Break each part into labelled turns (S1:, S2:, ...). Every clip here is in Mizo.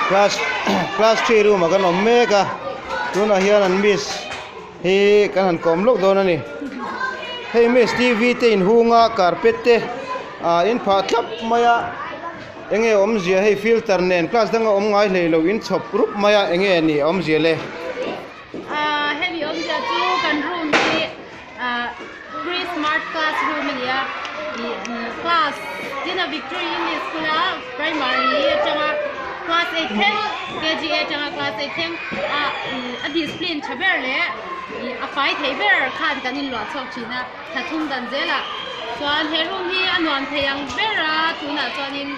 S1: Class class three room ah kan awm mek a tunah hian an miss hi kan han kawm lawk dawn a ni hei miss t v te inhung a carpet te ah in phah thlap mai a enge awmzia hei filter nen class danga awm ngai hlei lo in chhawp rup mai a enge a nih awmzia le.
S2: Ahh hemi awmzia chu kan room hi ahh pre smart class room a ni a ih class tin a victory english school a primary atanga class eight thleng kg atanga class eight thleng a ih a discipline tha ber leh ih a fai thei ber khan kan inluah chhuak thin a thla thum dan zelah chuan he room hi a nuam thei ang ber a tunah chuanin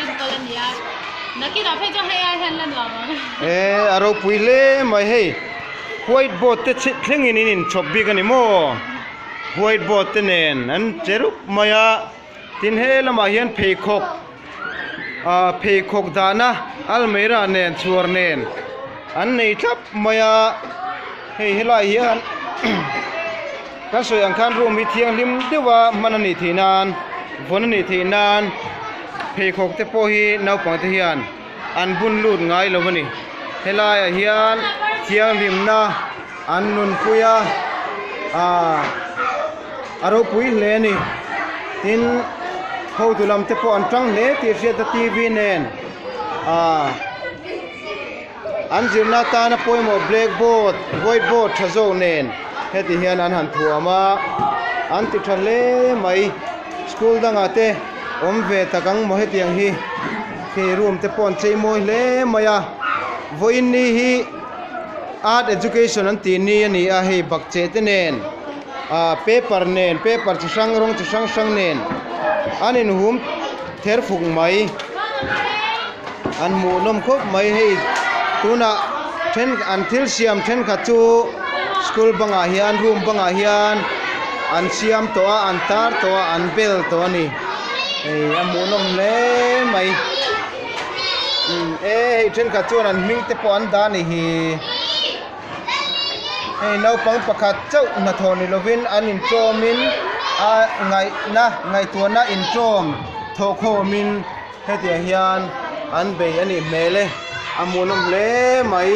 S2: enkawl a ni a nakinah phei chuan hei ai hian la nuam ang.
S1: Eh a ropui hle mai hei. White board te chhit thlengin in inchhawp bik a ni maw? White board te nen an che rup mai a, tin he lamah hian pheikhawk ah pheikhawk dahna almeira nen chhuar nen an nei thlap mai a, hei helai hian kan sawi ang khan room hi thianghlim deuh a hman a nih theih nan vawn a nih theih nan pheikhawk te pawh hi naupang te hian. An bun lut ngai lo a ni. Helaiah hian thianghlimna an nunpui a, aaa a ropui hle a ni. Tin, hotu lam te pawh an tang hle tih hriat a T V nen aaa an zirna atana pawimawh black board white board tha zawk nen heti hian an han thuam a, an ti tha hle mai. School dangah te awm ve tak ang maw hetiang hi. Khi room te pawh an chei mawi hle mai a vawiin ni hi art education an tih ni a ni a hei bakcheh te nen ah paper nen paper chi hrang rawng chi hrang hrang nen an inhum ther fuk mai an hmuh nawm khawp mai hei tunah then an thil siam thenkhat chu school bangah hian room bangah hian an siam tawh a an tar tawh a an bel tawh a ni. Hei a hmuhnawm hle mai umm e hei thenkhat chuan an hming te pawh an dah a ni hi hei naupang pakhat chauh hnathawh ni lovin an intawmin a ngaihna ngaihtuahna intawm thawhkhawmin hetiang hian an bei a nih hmel e a hmuhnawm hle mai.